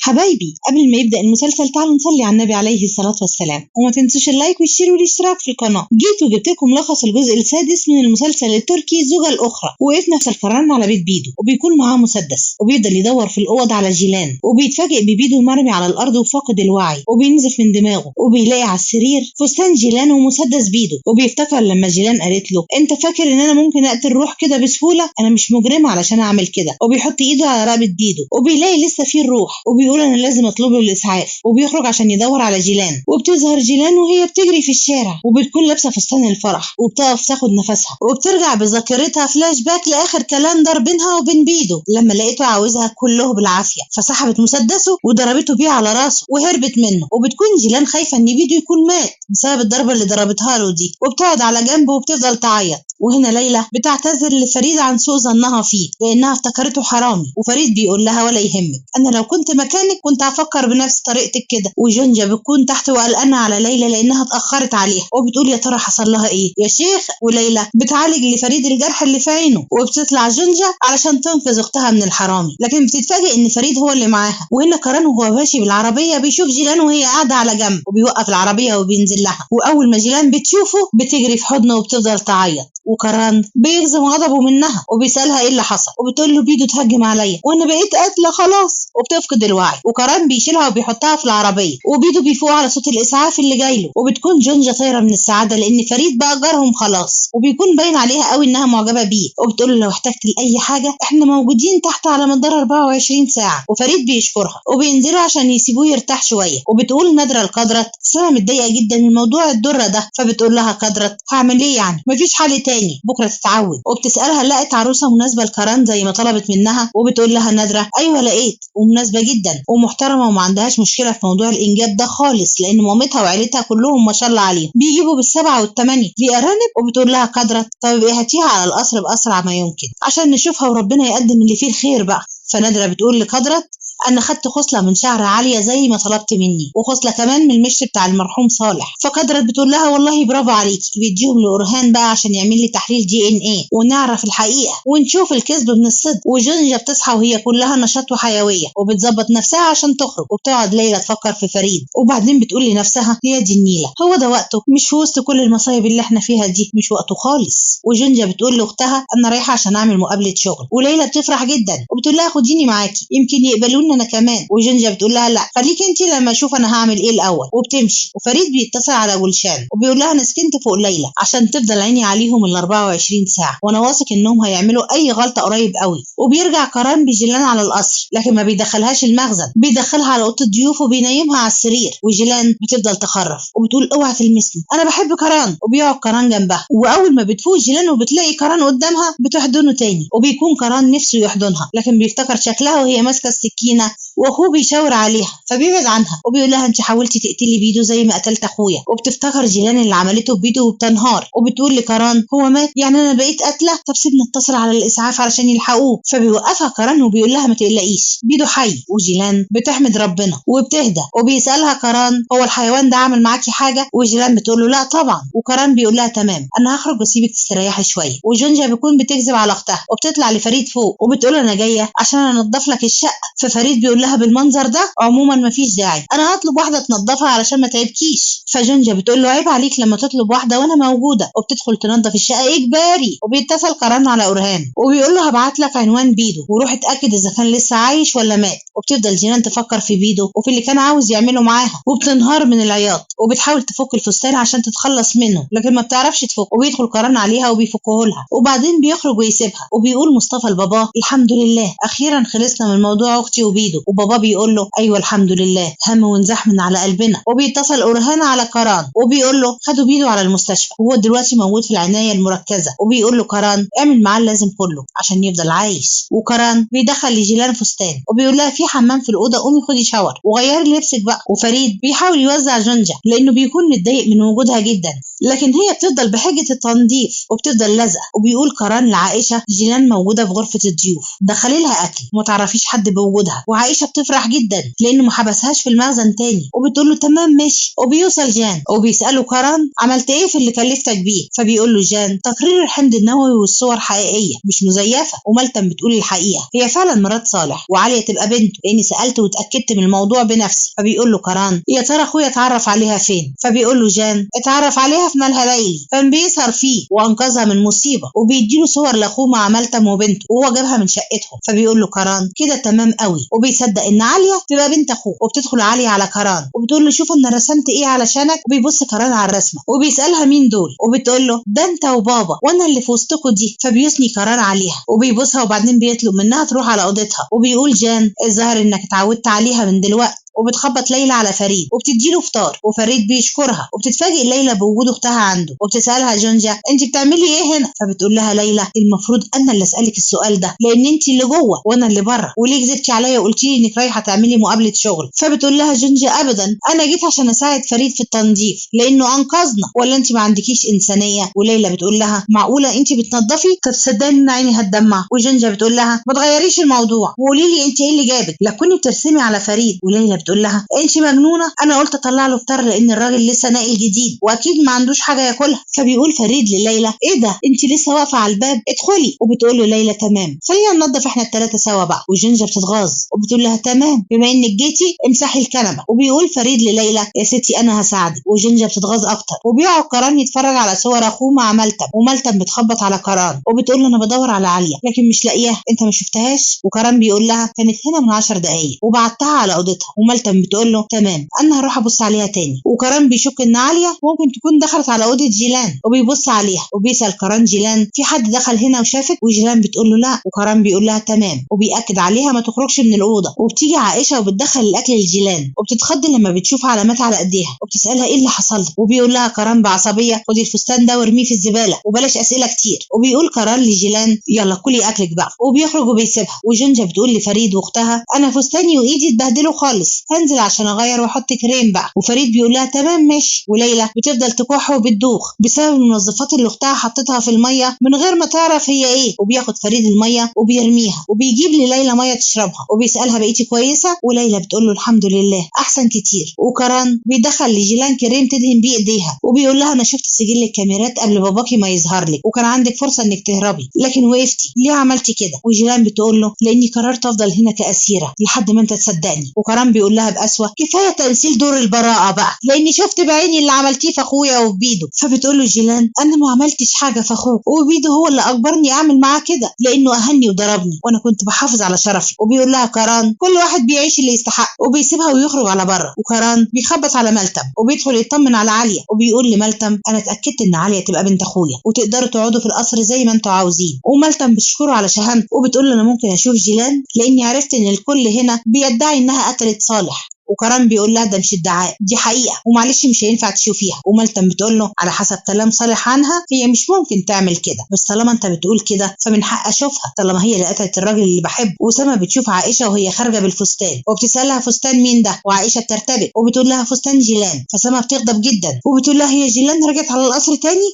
حبايبي، قبل ما يبدأ المسلسل تعالوا نصلي على النبي عليه الصلاة والسلام، وما تنسوش ال like وال share والاشتراك في القناة. جيت وجبت لكم ملخص الجزء السادس من المسلسل التركي الزوجة الأخرى. وقفنا في الكران على بيت بيدو، وبيكون معاه مسدس، وبيفضل يدور في الأوض على جيلان، وبيتفاجئ ببيدو مرمي على الأرض وفاقد الوعي وبينزف من دماغه، وبيلاقي على السرير فستان جيلان ومسدس بيدو، وبيفتكر لما جيلان قالت له انت فاكر ان انا ممكن اقتل روح كده بسهولة؟ انا مش مجرمة علشان اعمل كده. وبيحط ايده على رقبة بيدو وبيلاقي لسه فيه الروح، وبيقول انا لازم اطلب له الاسعاف، وبيخرج عشان يدور على جيلان. وبتظهر جيلان وهي بتجري في الشارع، وبتكون لابسه فستان الفرح، وبتقف تاخد نفسها، وبترجع بذاكرتها فلاش باك لاخر كلام دار بينها وبين بيدو لما لقيته عاوزها كله بالعافية، فسحبت مسدسه وضربته بيه على راسه وهربت منه. وبتكون جيلان خايفة ان بيدو يكون مات بسبب الضربة اللي ضربتها له دي، وبتقعد على جنبه وبتفضل تعيط. وهنا ليلى بتعتذر لفريد عن سوء ظنها فيه لانها افتكرته حرامي، وفريد بيقول لها ولا يهمك، انا لو كنت مكانك كنت هفكر بنفس طريقتك كده. وجونجا بتكون تحت وقلقانه على ليلى لانها اتاخرت عليها، وبتقول يا ترى حصل لها ايه يا شيخ. وليلى بتعالج لفريد الجرح اللي في عينه، وبتطلع جونجا علشان تنقذ اختها من الحرامي، لكن بتتفاجئ ان فريد هو اللي معاها. وهنا كران وهو ماشي بالعربية بيشوف جيلان وهي قاعدة على جنب، وبيوقف العربية وبينزل لها، واول ما جيلان بتشوفه بتجري في حضنه وبتفضل تعيط. وكران بيغزم غضبه منها وبيسألها ايه اللي حصل، وبتقول له بيدو اتهجم عليا وانا بقيت قاتله خلاص، وبتفقد الوعي. وكران بيشيلها وبيحطها في العربية، وبيدو بيفوق على صوت الاسعاف اللي جاي له، وبتكون جونجا طايره من السعادة لان فريد بقى جارهم خلاص، وبيكون باين عليها قوي انها معجبه بيه، وبتقول له لو احتجت لاي حاجة احنا موجودين تحت على مدار 24 ساعة. وفريد بيشكرها وبينزلوا عشان يسيبوه يرتاح شوية. وبتقول نادرة لقدرت بس انا متضايقة جدا من موضوع الدرة ده، فبتقول لها قدرت هعمل ايه يعني، مفيش حل تاني، بكره تتعود. وبتسالها لقت عروسه مناسبة لكران زي ما طلبت منها، وبتقول لها نادرة ايوه لقيت، ومناسبة جدا ومحترمه وما عندهاش مشكلة في موضوع الانجاب ده خالص، لان مامتها وعيلتها كلهم ما شاء الله عليهم بيجيبوا بالسبعه والثمانية دي ارانب. وبتقول لها قدرت طب هاتيها على القصر باسرع ما يمكن عشان نشوفها وربنا يقدم اللي فيه الخير بقى. فنادره بتقول لقدرت انا خدت خصلة من شعر عالية زي ما طلبت مني، وخصله كمان من المشط بتاع المرحوم صالح. فقدرت بتقول لها والله برافو عليكي، بيديهم لأورهان بقى عشان يعمل لي تحليل DNA ونعرف الحقيقة ونشوف الكذب من الصدق. وجونجا بتصحى وهي كلها نشاط وحيوية، وبتظبط نفسها عشان تخرج. وبتقعد ليلى تفكر في فريد، وبعدين بتقول لنفسها يا دي النيله، هو ده وقته؟ مش في وسط كل المصايب اللي احنا فيها دي، مش وقته خالص. وجونجا بتقول لاختها انا رايحة عشان اعمل مقابله شغل، وليلى بتفرح جدا وبتقول لها خديني معاكي يمكن يقبلوني انا كمان. وجونجا بتقول لها لا خليك انت لما اشوف انا هعمل ايه الاول، وبتمشي. وفريد بيتصل على جولشان وبيقول لها انا سكنت فوق ليلى عشان تفضل عيني عليهم ال 24 ساعة، وانا واثق انهم هيعملوا اي غلطه قريب قوي. وبيرجع كران بجيلان على القصر، لكن ما بيدخلهاش المخزن، بيدخلها على اوضة الضيوف وبينيمها على السرير. وجيلان بتفضل تخرف وبتقول اوعى تلمسني انا بحب كران، وبيقعد كران جنبها. واول ما بتفوق جيلان وبتلاقي كران قدامها بتحضنه تاني، وبيكون كران نفسه يحضنها، لكن بيفتكر شكلها وهي ماسكه السكينة واخوه بيشاور عليها فبيبعد عنها وبيقول لها انت حاولتي تقتلي بيدو زي ما قتلت اخويا. وبتفتكر جيلان اللي عملته ببيدو وبتنهار، وبتقول لكران هو مات يعني انا بقيت قاتله؟ طب سيبنا اتصل على الاسعاف علشان يلحقوه. فبيوقفها كران وبيقول لها ما تقلقيش بيدو حي. وجيلان بتحمد ربنا وبتهدى، وبيسالها كران هو الحيوان ده عمل معاكي حاجة؟ وجيلان بتقول له لا طبعا. وكران بيقول لها تمام انا هخرج واسيبك تستريحي شوية. وجونجا بيكون بتكذب على اختها وبتطلع لفريد فوق وبتقول انا جاية عشان انضف لك الشقة. ففريد بيقول لها بالمنظر ده عموما مفيش داعي، انا هطلب واحدة تنظفها علشان ما تعبكيش. فجونجا بتقول له عيب عليك لما تطلب واحدة وانا موجودة، وبتدخل تنظف الشقة اجباري. وبيتصل كران على اورهان وبيقول له هبعت لك عنوان بيدو وروح اتاكد اذا كان لسه عايش ولا مات. وبتفضل جيلان تفكر في بيدو وفي اللي كان عاوز يعمله معاها، وبتنهار من العياط وبتحاول تفك الفستان عشان تتخلص منه، لكن ما بتعرفش تفك. وبيدخل كران عليها وبيفكه لها، وبعدين بيخرج ويسيبها. وبيقول مصطفى لباباه الحمد لله اخيرا خلصنا من موضوع اختي وبيدو. وبابا بيقول له ايوه الحمد لله هم ونزاح من على قلبنا. وبيتصل اورهان على كران وبيقول له خدوا بيدو على المستشفى وهو دلوقتي موجود في العناية المركزة. وبيقول له كران اعمل معاه اللازم كله عشان يفضل عايش. وكران بيدخل لجيلان فستان وبيقول لها في حمام في الاوضة قومي خدي shower وغيري لبسك بقى. وفريد بيحاول يوزع جونجا لانه بيكون متضايق من وجودها جدا، لكن هي بتفضل بحجة التنظيف وبتفضل لازقه. وبيقول كران لعائشة جيلان موجودة في غرفة الضيوف دخلي لها اكل وما تعرفيش حد بوجودها. وعائشة بتفرح جدا لانه ما حبسهاش في المخزن تاني، وبتقول له تمام ماشي. وبيوصل وبيدخل جان وبيساله كاران عملت ايه في اللي كلفتك بيه؟ فبيقول له جان تقرير الحمض النووي والصور حقيقية مش مزيفة، وملتم بتقول الحقيقة، هي فعلا مرات صالح وعاليه تبقى بنته لاني سالت واتاكدت من الموضوع بنفسي. فبيقول له كاران يا ترى اخويا اتعرف عليها فين؟ فبيقول له جان اتعرف عليها في ملهى ليلي كان بيسهر فيه وانقذها من مصيبة، وبيديله صور لاخوه مع ملتم وبنته وهو جابها من شقتهم. فبيقول له كاران كده تمام قوي، وبيصدق ان عالية تبقى بنت اخوه. وبتدخل عالية على كاران وبتقول له شوف انا رسمت ايه علشانك، وبيبص كاران على الرسمة وبيسالها مين دول، وبتقول له ده انت وبابا وانا اللي في وسطكوا دي. فبيثني كاران عليها وبيبوسها، وبعدين بيطلب منها تروح على اوضتها، وبيقول جان الظاهر انك اتعودت عليها من دلوقتي. وبتخبط ليلى على فريد وبتديله فطار، وفريد بيشكرها. وبتتفاجئ ليلى بوجود اختها عنده، وبتسالها جونجا انت بتعملي ايه هنا؟ فبتقول لها ليلى المفروض انا اللي اسالك السؤال ده لان انت اللي جوه وانا اللي بره، وليه كذبتي عليا وقلتي لي انك رايحة تعملي مقابله شغل؟ فبتقول لها جونجا ابدا انا جيت عشان اساعد فريد في التنظيف لانه انقذنا، ولا انت ما عندكيش انسانيه؟ وليلى بتقول لها معقولة انت بتنظفي؟ طب صدقني ان عيني هتدمع. وجونجا بتقول لها ما تغيريش الموضوع وقولي لي انت ايه اللي جابك، لا كني بترسمي على فريد. وليلى بتقول لها انت مجنونة، انا قلت اطلع له فطار لان الراجل لسه ناقل جديد واكيد ما عندوش حاجة ياكلها. فبيقول فريد لليلى ايه ده انت لسه واقفة على الباب ادخلي. وبتقول له ليلى تمام خلينا ننظف احنا الثلاثة سوا بقى. وجنجه بتتغاظ وبتقول لها تمام بما انك جيتي امسحي الكنبة. وبيقول فريد لليلى يا ستي انا هساعدك. وجنجه بتتغاظ اكتر، وبيقعد كاران يتفرج على صور اخوه مع ملتم، وملتم بتخبط على كاران وبتقول له انا بدور على عالية لكن مش لاقياها، انت ما شفتهاش؟ وكاران بيقول لها كانت هنا من 10 دقايق وبعتها على اوضتها. وملتم بتقول له تمام انا هروح ابص عليها تاني. وكاران بيشك ان عالية ممكن تكون دخلت على اوضة جيلان وبيبص عليها، وبيسال كاران جيلان في حد دخل هنا وشافك؟ وجيلان بتقول له لا. وكاران بيقول لها تمام، وبيأكد عليها ما تخرجش من الاوضة. وبتيجي عائشة وبتدخل الاكل لجيلان، وبتتخض لما بتشوف علامات على ايديها وبتسالها ايه اللي حصل لك؟ وبيقول لها كاران بعصبيه خدي الفستان ده وارميه في الزبالة وبلاش اسئلة كتير. وبيقول كاران لجيلان يلا كلي اكلك بقى، وبيخرج وبيسيبها. وجنجه بتقول لفريد واختها انا فستاني وايدي اتبهدلوا خالص، هنزل عشان اغير واحط كريم بقى. وفريد بيقول لها تمام ماشي. وليلى بتفضل تكح وبتدوخ بسبب المنظفات اللي اختها حطتها في المية من غير ما تعرف هي ايه. وبياخد فريد المية وبيرميها، وبيجيب لليلى مية تشربها، وبيسالها بقيتي كويسة؟ وليلى بتقول له الحمد لله احسن كتير. وكاران بيدخل لجيلان كريم تدهن بيه ايديها، وبيقول لها انا شفت سجل الكاميرات قبل باباكي ما يظهر لك، وكان عندك فرصة انك تهربي لكن وقفتي، ليه عملتي كده؟ وجيلان بتقول له لاني قررت افضل هنا كاسيره لحد ما انت تصدقني. وكاران بيقول لها بقسوه كفاية تمثيل دور البراءة بقى لاني شفت بعيني اللي عملتيه في اخويا وبيدو. فبتقول له جيلان انا ما عملتش حاجة في اخوك، وبيدو هو اللي اجبرني اعمل معاه كده لانه اهني وضربني وانا كنت بحافظ على شرفي. وبيقول لها كاران كل واحد بيعيش اللي يستحق، وبيسيبها ويخرج على بره. وكاران بيخبط على ملتم وبيدخل يطمن على عالية، وبيقول لملتم انا اتاكدت ان عالية تبقى بنت اخويا وتقدروا تقعدوا في القصر زي ما انتوا عاوزين. وملتم بتشكره على شهامته وبتقول له انا ممكن اشوف جيلان لاني عرفت ان الكل هنا بيدعي انها قتلت صالح. وكرام بيقول لها ده مش ادعاء دي حقيقة ومعلش مش هينفع تشوفيها. وملتم بتقول له على حسب كلام صالح عنها هي مش ممكن تعمل كده، بس طالما انت بتقول كده فمن حق اشوفها طالما هي اللي قتلت الراجل اللي بحبه. وسما بتشوف عائشة وهي خارجه بالفستان وبتسالها فستان مين ده؟ وعائشة بترتبك وبتقول لها فستان جيلان. فسما بتغضب جدا وبتقول لها هي جيلان رجعت على القصر تاني؟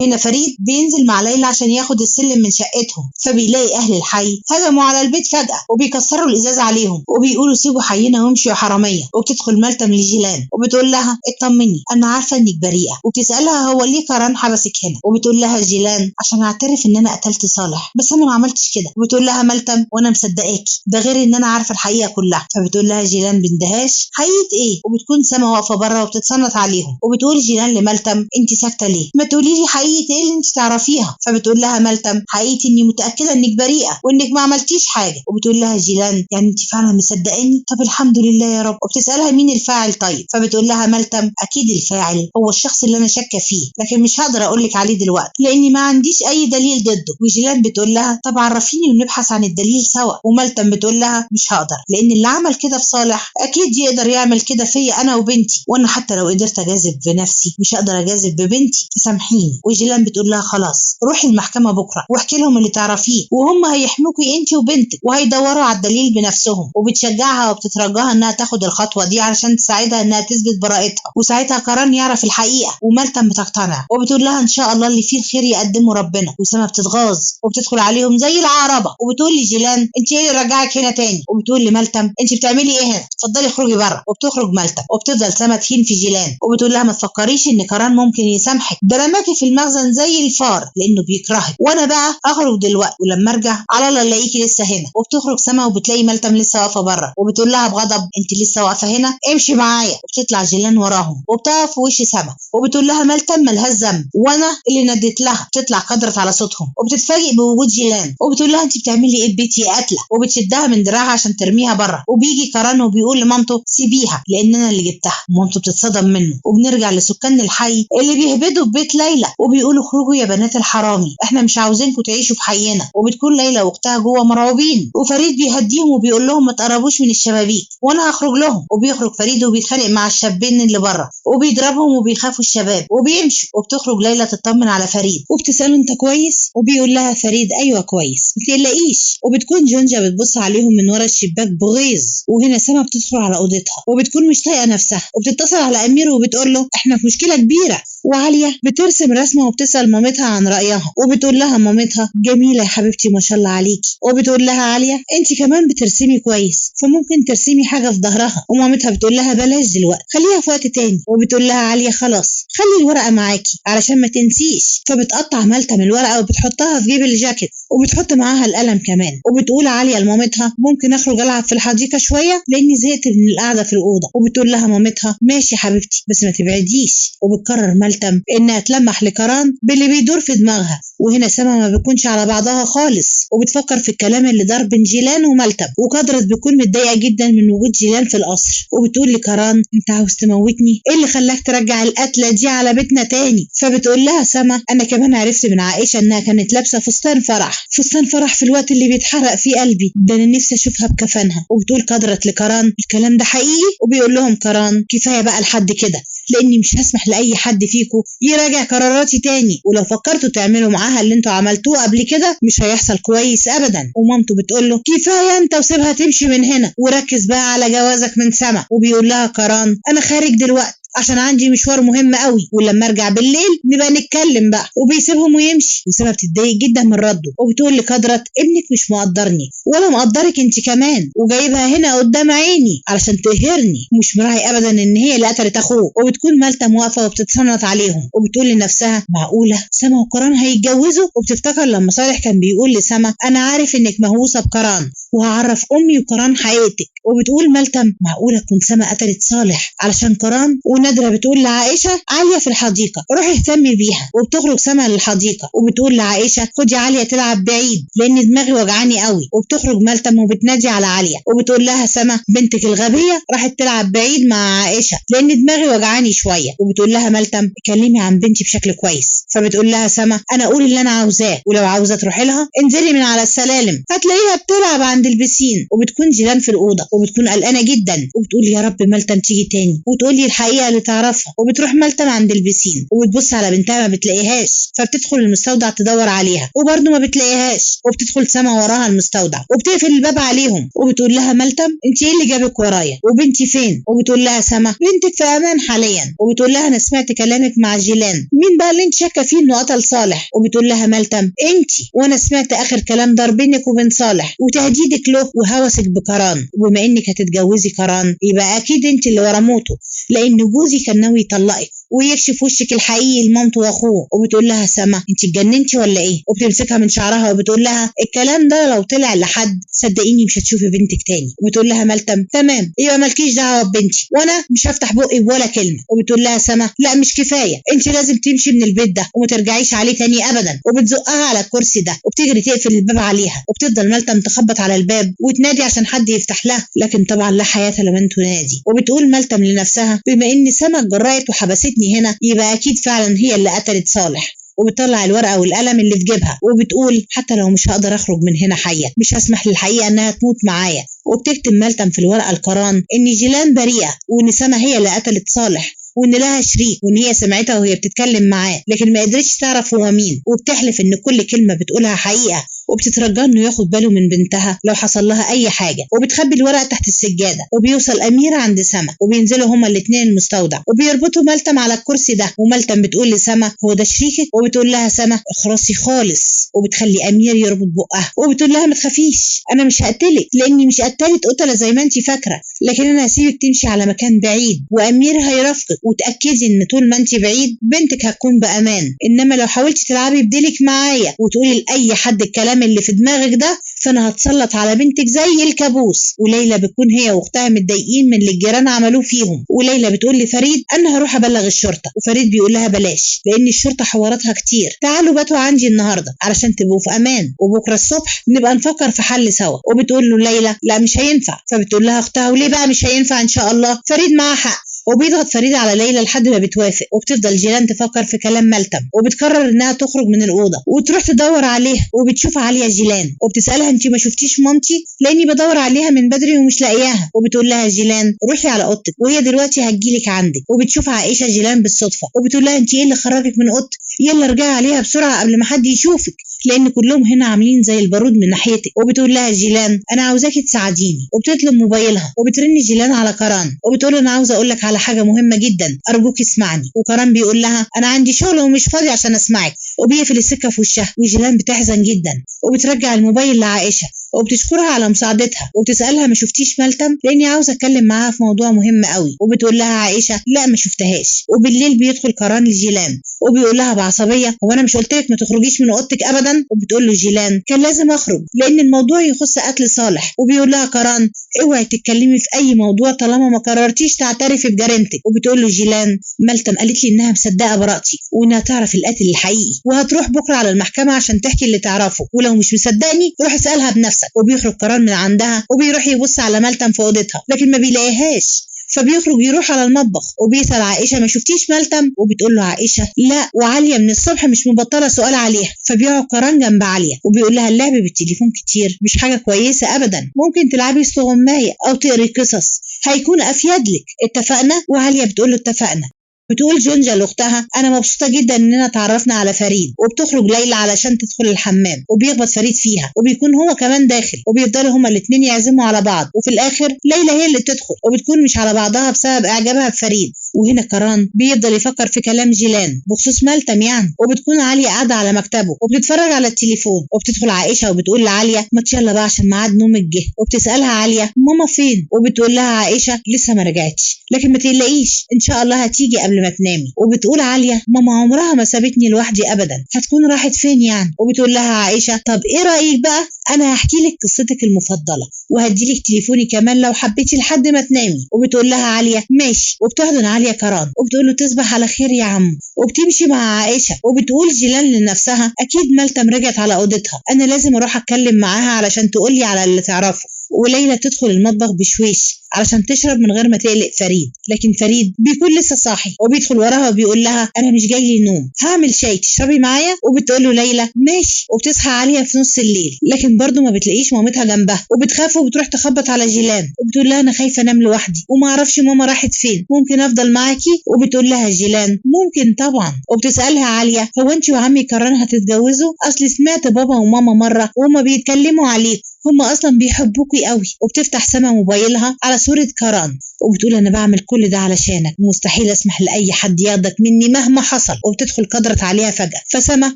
هنا فريد بينزل مع ليلى عشان ياخد السلم من شقتهم، فبيلاقي اهل الحي هجموا على البيت فجأة وبيكسروا الازاز عليهم وبيقولوا سيبوا حينا وامشوا يا حرامية. وبتدخل ملتم لجيلان وبتقول لها اطمني انا عارفه انك بريئة، وبتسالها هو ليه كاران حبسك هنا؟ وبتقول لها جيلان عشان اعترف ان انا قتلت صالح بس انا ما عملتش كده. وبتقول لها ملتم وانا مصدقاكي ده غير ان انا عارفه الحقيقة كلها. فبتقول لها جيلان باندهاش حقيقة ايه؟ وبتكون سما واقفة بره وبتتصنت عليهم، وبتقول جيلان لملتم انت ساكته ليه؟ ما تقولي لي حقيقة ايه اللي انت تعرفيها؟ فبتقول لها ملتم حقيقتي اني متاكدة انك بريئة وانك ما عملتيش حاجة. وبتقول لها جيلان يعني انت فعلا مصدقاني؟ طب الحمد لله يا رب. وبتسالها مين الفاعل طيب؟ فبتقول لها ملتم اكيد الفاعل هو الشخص اللي انا شاكه فيه لكن مش هقدر اقول لك عليه دلوقتي لاني ما عنديش اي دليل ضده. وجيلان بتقول لها طب عرفيني ونبحث عن الدليل سوا. وملتم بتقول لها مش هقدر لان اللي عمل كده في صالح اكيد يقدر يعمل كده فيا انا وبنتي، وانا حتى لو قدرت اجازف بنفسي مش هقدر اجازف ببنتي، فسامحيني. وجيلان بتقول لها خلاص روحي المحكمة بكره واحكي لهم اللي تعرفيه وهم هيحموكي انت وبنتك وهيدوروا على الدليل بنفسهم. وبتشجعها وبتترجاها انها تاخد الخطوة دي علشان تساعدها انها تثبت براءتها، وساعتها كران يعرف الحقيقة. وملتم بتقتنع وبتقول لها ان شاء الله اللي فيه الخير يقدمه ربنا. وسما بتتغاظ وبتدخل عليهم زي العقربه وبتقول لجيلان انت ايه اللي رجعك هنا تاني؟ وبتقول لملتم انت بتعملي ايه هنا؟ اتفضلي اخرجي بره. وبتخرج ملتم وبتفضل سما تهين في جيلان وبتقول لها ما تفكريش ان كران ممكن يسامحك، ده رماكي في المخزن زي الفار لانه بيكرهك، وانا بقى اخرج دلوقتي ولما ارجع على الله الاقيكي لسه هنا. وبتخرج سما وبتلاقي ملتم لسه واقفة بره وبتقول لها بغضب انت لسه واقفة هنا؟ امشي معايا. وبتطلع جيلان وراهم وبتقف في وش سما وبتقول لها ملتم ملهاش ذنب وانا اللي نديت لها. بتطلع قدرت على صوتهم وبتتفاجئ بوجود جيلان وبتقول لها انت بتعملي ايه ببيتي يا قاتله؟ وبتشدها من دراعها عشان ترميها بره. وبيجي كران وبيقول لمامته سيبيها لان انا اللي جبتها. مامته بتتصدم منه. وبنرجع لسكان الحي اللي بيهبدوا في بيت ليلى وبيقولوا اخرجوا يا بنات الحرامي، احنا مش عاوزينكم تعيشوا في حينا. وبتكون ليلى واختها جوه مرعوبين وفريد بيهديهم وبيقول لهم ما تقربوش من الشبابيك وانا هخرج لهم. وبيخرج فريد وبيتخانق مع الشابين اللي بره وبيضربهم وبيخافوا الشباب وبيمشوا. وبتخرج ليلى تطمن على فريد وبتساله انت كويس؟ وبيقول لها فريد ايوه كويس ما تقلقيش. وبتكون جونجا بتبص عليهم من ورا الشباك بغيظ. وهنا سما بتدخل على اوضتها وبتكون مش طايقة نفسها وبتتصل على امير وبتقول له احنا في مشكلة كبيرة. وعاليه بترسم رسمه وبتسال مامتها عن رايها وبتقول لها مامتها جميلة يا حبيبتي ما شاء الله عليكي. وبتقول لها عالية انت كمان بترسمي كويس فممكن ترسمي حاجة في ظهرها. ومامتها بتقول لها بلاش دلوقتي خليها في وقت تاني. وبتقول لها عالية خلاص خلي الورقة معاكي علشان ما تنسيش. فبتقطع ملتم الورقة وبتحطها في جيب الجاكيت وبتحط معاها القلم كمان. وبتقول عالية لمامتها ممكن اخرج العب في الحديقة شوية لاني زهقت من القعدة في الاوضة. وبتقول لها مامتها ماشي حبيبتي بس ما تبعديش. وبتكرر ملتم انها تلمح لكران باللي بيدور في دماغها. وهنا سما ما بتكونش على بعضها خالص وبتفكر في الكلام اللي دار بين جيلان وملتم. وقدرت بتكون متضايقة جدا من وجود جيلان في القصر وبتقول لكران انت عاوز تموتني؟ ايه اللي خلاك ترجع القتلة دي على بيتنا تاني؟ فبتقول لها سما انا كمان عرفت من عائشة انها كانت لابسه فستان فرح، فستان فرح في الوقت اللي بيتحرق فيه قلبي، ده انا نفسي اشوفها بكفنها. وبتقول قدرت لكران الكلام ده حقيقي؟ وبيقول لهم كران كفاية بقى لحد كده لاني مش هسمح لاي حد فيكم يراجع قراراتي تاني، ولو فكرتوا تعملوا معاها اللي انتوا عملتوه قبل كده مش هيحصل كويس ابدا. ومامته بتقول له كفاية انت وسيبها تمشي من هنا وركز بقى على جوازك من سما. وبيقول لها كران انا خارج دلوقتي عشان عندي مشوار مهم قوي ولما ارجع بالليل نبقى نتكلم بقى. وبيسيبهم ويمشي. وسما بتتضايق جدا من رده وبتقول لقدرت ابنك مش مقدرني ولا مقدرك انت كمان وجايبها هنا قدام عيني علشان تقهرني، مش مراعي ابدا ان هي اللي قتلت اخوه. وبتكون ملتم واقفة وبتتصنت عليهم وبتقول لنفسها معقولة سما وكران هيتجوزوا؟ وبتفتكر لما صالح كان بيقول لسما انا عارف انك مهووسه بكران وهعرف امي وكران حقيقتك. وبتقول ملتم معقولة تكون سما قتلت صالح علشان كران؟ ونادرة بتقول لعائشة عالية في الحديقة روحي اهتمي بيها. وبتخرج سما للحديقه وبتقول لعائشة خدي عالية تلعب بعيد لان دماغي وجعاني قوي. وبتخرج ملتم وبتنادي على عالية وبتقول لها سما بنتك الغبية راحت تلعب بعيد مع عائشة لان دماغي وجعاني شوية. وبتقول لها ملتم اتكلمي عن بنتي بشكل كويس. فبتقول لها سما انا اقول اللي انا عاوزاه ولو عاوزه تروحي لها انزلي من على السلالم هتلاقيها بتلعب عند البسين. وبتكون جيلان في الاوضة وبتكون قلقانة جدا وبتقول يا رب ملتم تيجي تاني وتقول لي الحقيقة اللي تعرفها. وبتروح ملتم عند البسين وبتبص على بنتها ما بتلاقيهاش، فبتدخل المستودع تدور عليها وبرده ما بتلاقيهاش. وبتدخل سما وراها المستودع وبتقفل الباب عليهم وبتقول لها ملتم انت ايه اللي جابك ورايا وبنتي فين؟ وبتقول لها سما بنتك في امان حاليا. وبتقول لها انا سمعت كلامك مع جيلان، مين بقى اللي انت شاكه فيه انه قتل صالح؟ وبتقول لها ملتم انت، وانا سمعت اخر كلام دار بينك وبين صالح وتهديدك له وهوسك بكران، وبما انك هتتجوزي كران يبقى اكيد انت اللي ورا موته لان جوزي كان ناوي يطلقك ويكشف وشك الحقيقي لمامته واخوه. وبتقول لها سما انت اتجننتي ولا ايه؟ وبتمسكها من شعرها وبتقول لها الكلام ده لو طلع لحد صدقيني مش هتشوفي بنتك تاني. وبتقول لها ملتم تمام يبقى مالكيش دعوه ببنتي وانا مش هفتح بقي ولا كلمة. وبتقول لها سما لا مش كفاية، انت لازم تمشي من البيت ده وما ترجعيش عليه تاني ابدا. وبتزقها على الكرسي ده وبتجري تقفل الباب عليها. وبتفضل ملتم تخبط على الباب وتنادي عشان حد يفتح لها، لكن طبعا لا حياة لمن تنادي. وبتقول ملتم لنفسها بما ان سما اتجرأت وحبستني هنا يبقى اكيد فعلا هي اللي قتلت صالح. وبتطلع الورقة والقلم اللي في جيبها وبتقول حتى لو مش هقدر اخرج من هنا حيه مش هسمح للحقيقة انها تموت معايا. وبتكتب ملتم في الورقة القران ان جيلان بريئة وان سما هي اللي قتلت صالح، وان لها شريك وان هي سمعتها وهي بتتكلم معاه لكن ما قدرتش تعرف هو مين، وبتحلف ان كل كلمة بتقولها حقيقة، وبتترجى انه ياخد باله من بنتها لو حصل لها اي حاجة، وبتخبي الورق تحت السجادة. وبيوصل امير عند سما وبينزلوا هما الاثنين المستودع وبيربطوا ملتم على الكرسي ده، وملتم بتقول لسما هو ده شريكك؟ وبتقول لها سما اخرسي خالص، وبتخلي امير يربط بقها وبتقول لها ما تخافيش انا مش هقتلك لاني مش قتلت قتله زي ما انت فاكره، لكن انا هسيبك تمشي على مكان بعيد وامير هيرافقك، وتاكدي ان طول ما انت بعيد بنتك هتكون بامان، انما لو حاولتي تلعبي بديلك معايا وتقولي لاي حد الكلام اللي في دماغك ده فانا هتسلط على بنتك زي الكابوس. وليلى بتكون هي واختها متضايقين من اللي الجيران عملوه فيهم، وليلى بتقول لفريد انا هروح ابلغ الشرطة، وفريد بيقول لها بلاش لان الشرطة حواراتها كتير، تعالوا باتوا عندي النهارده علشان تبقوا في امان وبكره الصبح نبقى نفكر في حل سوا. وبتقول له ليلى لا مش هينفع، فبتقول لها اختها وليه بقى مش هينفع ان شاء الله، فريد معاه حق. وبيضغط فريد على ليلى لحد ما بتوافق، وبتفضل جيلان تفكر في كلام ملتم، وبتقرر انها تخرج من الاوضة وتروح تدور عليها. وبتشوف عليا جيلان وبتسالها انت ما شفتيش مامتي؟ لاني بدور عليها من بدري ومش لاقياها. وبتقول لها جيلان روحي على اوضتك وهي دلوقتي هتجيلك عندك. وبتشوف عائشة جيلان بالصدفة وبتقول لها انت ايه اللي خرجك من اوضتك؟ يلا ارجعي عليها بسرعة قبل ما حد يشوفك لان كلهم هنا عاملين زي البارود من ناحيتك. وبتقول لها جيلان انا عاوزاكي تساعديني، وبتطلب موبايلها وبترن جيلان على كران وبتقول له انا عاوزه اقول لك على حاجة مهمة جدا ارجوك اسمعني. وكران بيقول لها انا عندي شغل ومش فاضي عشان اسمعك، وبيقفل السكة في وشها. وجيلان بتحزن جدا وبترجع الموبايل لعائشة وبتشكرها على مساعدتها وبتسالها ما شفتيش ملتم؟ لاني عاوزه اتكلم معاها في موضوع مهم قوي. وبتقول لها عائشة لا ما شفتهاش. وبالليل بيدخل كران لجيلان وبيقول لها بعصبيه هو انا مش قلت لك ما تخرجيش من اوضتك ابدا؟ وبتقول له جيلان كان لازم اخرج لان الموضوع يخص قتل صالح. وبيقول لها كران اوعي تتكلمي في اي موضوع طالما ما قررتيش تعترفي بجريمتك. وبتقول له جيلان ملتم قالت لي انها مصدقه براءتي وانها تعرف القاتل الحقيقي وهتروح بكره على المحكمة عشان تحكي اللي تعرفه، ولو مش مصدقني روح اسالها بنفسك. وبيخرج كران من عندها وبيروح يبص على ملتم في اوضتها لكن ما بيلاقيهاش، فبيخرج يروح على المطبخ وبيسأل عائشة ما شفتيش ملتم؟ وبتقول له عائشة لا، وعالية من الصبح مش مبطلة سؤال عليها. فبيقعد كران جنب عالية وبيقول لها اللعب بالتليفون كتير مش حاجة كويسة أبدا، ممكن تلعبي استغماية أو تقري قصص هيكون أفيد لك، اتفقنا؟ وعالية بتقول له اتفقنا. بتقول جونجا لاختها انا مبسوطة جدا اننا اتعرفنا على فريد. وبتخرج ليلى علشان تدخل الحمام وبيخبط فريد فيها وبيكون هو كمان داخل، وبيفضلوا هما الاثنين يعزموا على بعض، وفي الاخر ليلى هي اللي بتدخل وبتكون مش على بعضها بسبب اعجابها بفريد. وهنا كران بيفضل يفكر في كلام جيلان بخصوص ملتم يعني، وبتكون عالية قاعدة على مكتبه وبتتفرج على التليفون. وبتدخل عائشة وبتقول لعاليه ما يلا بقى عشان ميعاد نومك جه. وبتسالها عالية ماما فين؟ وبتقول لها عائشة لسه ما رجعتش لكن ما تقلقيش ان شاء الله هتيجي قبل ما تنامي. وبتقول عالية ماما عمرها ما سابتني لوحدي ابدا، هتكون راحت فين يعني؟ وبتقول لها عائشة طب ايه رايك بقى انا هحكي لك قصتك المفضلة وهدي لك تليفوني كمان لو حبيتي لحد ما تنامي. وبتقول لها عالية ماشي. وبتحضن عالية كران وبتقول له تصبح على خير يا عمو. وبتمشي مع عائشة. وبتقول جيلان لنفسها اكيد ملتم رجعت على اوضتها، انا لازم اروح اتكلم معاها علشان تقولي على اللي تعرفه. وليلى تدخل المطبخ بشويش علشان تشرب من غير ما تقلق فريد، لكن فريد بيكون لسه صاحي وبيدخل وراها وبيقول لها انا مش جاي لي نوم، هعمل شاي تشربي معايا؟ وبتقول له ليلى ماشي. وبتصحى عالية في نص الليل لكن برضه ما بتلاقيش مامتها جنبها، وبتخاف وبتروح تخبط على جيلان وبتقول لها انا خايفة انام لوحدي وما اعرفش ماما راحت فين، ممكن افضل معاكي؟ وبتقول لها جيلان ممكن طبعا. وبتسالها عالية هو انت وعمي كران هتتجوزوا؟ اصل سمعت بابا وماما مرة وهما بيتكلموا عليك، هما اصلا بيحبوكي قوي. وبتفتح سما موبايلها على صورة كران وبتقول انا بعمل كل ده علشانك، مستحيل اسمح لاي حد ياخدك مني مهما حصل. وبتدخل قدرت عليها فجأة، فسما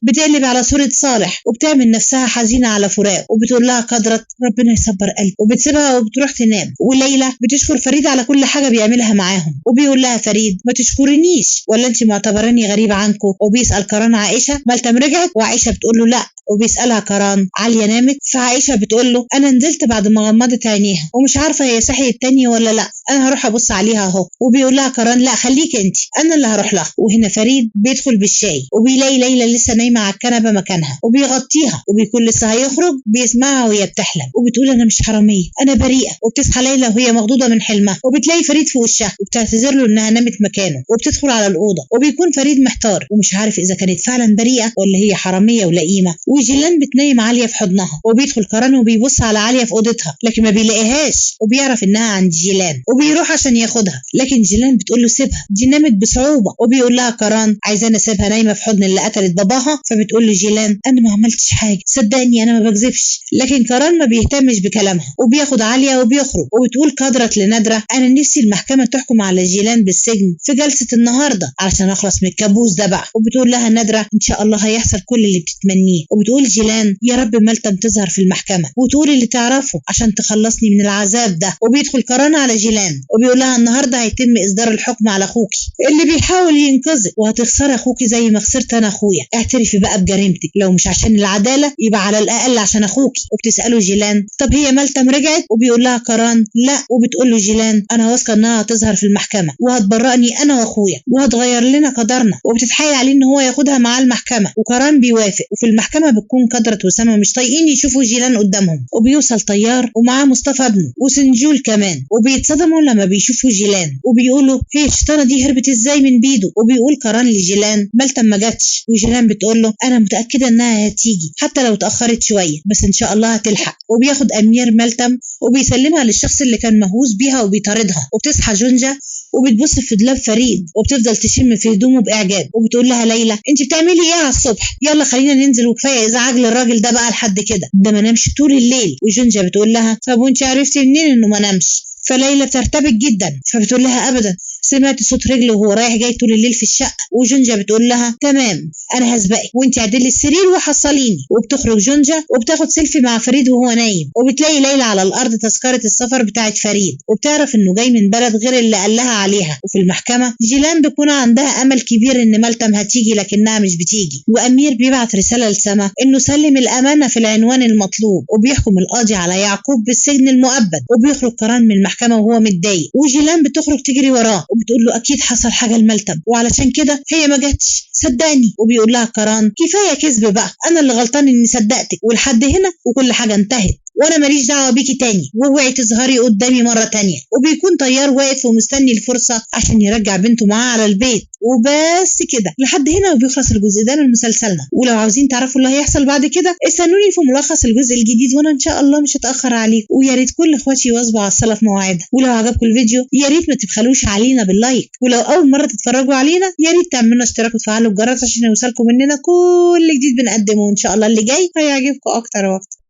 بتقلب على صورة صالح وبتعمل نفسها حزينة على فراق، وبتقول لها قدرت ربنا يصبر قلبي، وبتسيبها وبتروح تنام. وليلى بتشكر فريد على كل حاجة بيعملها معاهم، وبيقول لها فريد ما تشكرنيش ولا انت معتبراني غريب عنكم. وبيسأل كران عائشة ملتم رجعت؟ وعائشة بتقول له لا. وبيسألها كران عالية نامت؟ فعائشة بتقول له انا نزلت بعد ما غمضت عينيها ومش عارفة هي صحيت تاني ولا لا، انا هروح ابص عليها اهو. وبيقول لها كران لا خليك انت، انا اللي هروح لها. وهنا فريد بيدخل بالشاي وبيلاقي ليلى لسه نايمة على الكنبة مكانها وبيغطيها، وبيكون لسه هيخرج بيسمعها وهي بتحلم وبتقول انا مش حرامية انا بريئة. وبتصحى ليلى وهي مخضوضه من حلمها وبتلاقي فريد في وشها وبتعتذر له انها نامت مكانه. وبتدخل على الاوضة وبيكون فريد محتار ومش عارف اذا كانت فعلا بريئة ولا هي حرامية ولئيمه. وجيلان بتنيم عالية في حضنها. وبيدخل كران وبيبص على عالية في اوضتها لكن ما بيلاقيهاش، وبيعرف انها عند جيلان وبيروح عشان ياخدها، لكن جيلان بتقول له سيبها دي نامت بصعوبة. وبيقول لها كران عايزاني اسيبها نايمة في حضن اللي قتلت باباها؟ فبتقول له جيلان انا ما عملتش حاجة صدقني انا ما بكذبش. لكن كران ما بيهتمش بكلامها وبياخد عالية وبيخرج. وبتقول قدرت لنادرة انا نفسي المحكمة تحكم على جيلان بالسجن في جلسة النهاردة علشان اخلص من الكابوس ده بقى. وبتقول لها نادرة ان شاء الله هيحصل كل اللي بتتمنيه. وبتقول جيلان يا رب ملتم تظهر في المحكمة وتقول اللي تعرفه عشان تخلصني من العذاب ده. وبيدخل كران على جيلان وبيقول لها النهارده هيتم اصدار الحكم على اخوكي اللي بيحاول ينقذك، وهتخسري اخوكي زي ما خسرت انا اخويا، اعترفي بقى بجريمتك، لو مش عشان العدالة يبقى على الاقل عشان اخوكي. وبتساله جيلان طب هي ملتم رجعت؟ وبيقول لها كران لا. وبتقول له جيلان انا واثقة انها هتظهر في المحكمة وهتبرأني انا واخويا وهتغير لنا قدرنا. وبتتحايل عليه ان هو ياخدها معاه المحكمة، وكران بيوافق. وفي المحكمة بتكون قدرت وسما مش طايقين يشوفوا جيلان قدامهم. وبيوصل طيار ومعاه مصطفى ابنه وسنجول كمان، وبيتصدموا لما بيشوفوا جيلان وبيقولوا هي الشيطانه دي هربت ازاي من بيدو؟ وبيقول كران لجيلان ملتم ما جاتش، وجيلان بتقول له انا متاكدة انها هتيجي حتى لو اتاخرت شوية بس ان شاء الله هتلحق. وبياخد امير ملتم وبيسلمها للشخص اللي كان مهووس بيها وبيطاردها. وبتصحى جونجا وبتبص في دولاب فريد وبتفضل تشم في هدومه باعجاب، وبتقول لها ليلى انت بتعملي ايه على الصبح؟ يلا خلينا ننزل وكفاية ازعاج للراجل ده بقى لحد كده، ده ما نامش طول الليل. وجونجا بتقول لها طب وانت عرفتي منين انه ما نامش؟ فليلى بترتبك جدا فبتقول لها ابدا سمعت صوت رجله وهو رايح جاي طول الليل في الشقة. وجونجا بتقول لها تمام انا هسبقك وانت عدلي السرير وحصليني. وبتخرج جونجا وبتاخد سيلفي مع فريد وهو نايم، وبتلاقي ليلى على الارض تذكره السفر بتاعت فريد، وبتعرف انه جاي من بلد غير اللي قال لها عليها. وفي المحكمة جيلان بيكون عندها امل كبير ان ملتم هتيجي لكنها مش بتيجي. وامير بيبعت رسالة لسما انه سلم الامانة في العنوان المطلوب، وبيحكم القاضي على يعقوب بالسجن المؤبد. وبيخرج كران من المحكمة وهو متضايق، وجيلان بتخرج تجري وراه وبتقول له اكيد حصل حاجة لملتم وعلشان كده هي ما جاتش صدقني. وبيقول لها كران كفاية كذب بقى، انا اللي غلطان اني صدقتك، ولحد هنا وكل حاجة انتهت وانا ماليش دعوه بيكي تاني، واوعي تظهري قدامي مرة تانية. وبيكون طيار واقف ومستني الفرصة عشان يرجع بنته معاه على البيت. وبس كده لحد هنا وبيخلص الجزء ده من مسلسلنا. ولو عاوزين تعرفوا اللي هيحصل بعد كده استنوني في ملخص الجزء الجديد، وانا ان شاء الله مش هتاخر عليكم. ويا ريت كل اخواتي يواظبوا على الصلاة في مواعيدها. ولو عجبكم الفيديو يا ريت ما تبخلوش علينا بال like، ولو اول مرة تتفرجوا علينا يا ريت تعملوا اشتراك وتفعلوا الجرس عشان يوصلكم مننا كل جديد بنقدمه، وان شاء الله اللي جاي هيعجبكم اكتر واكتر.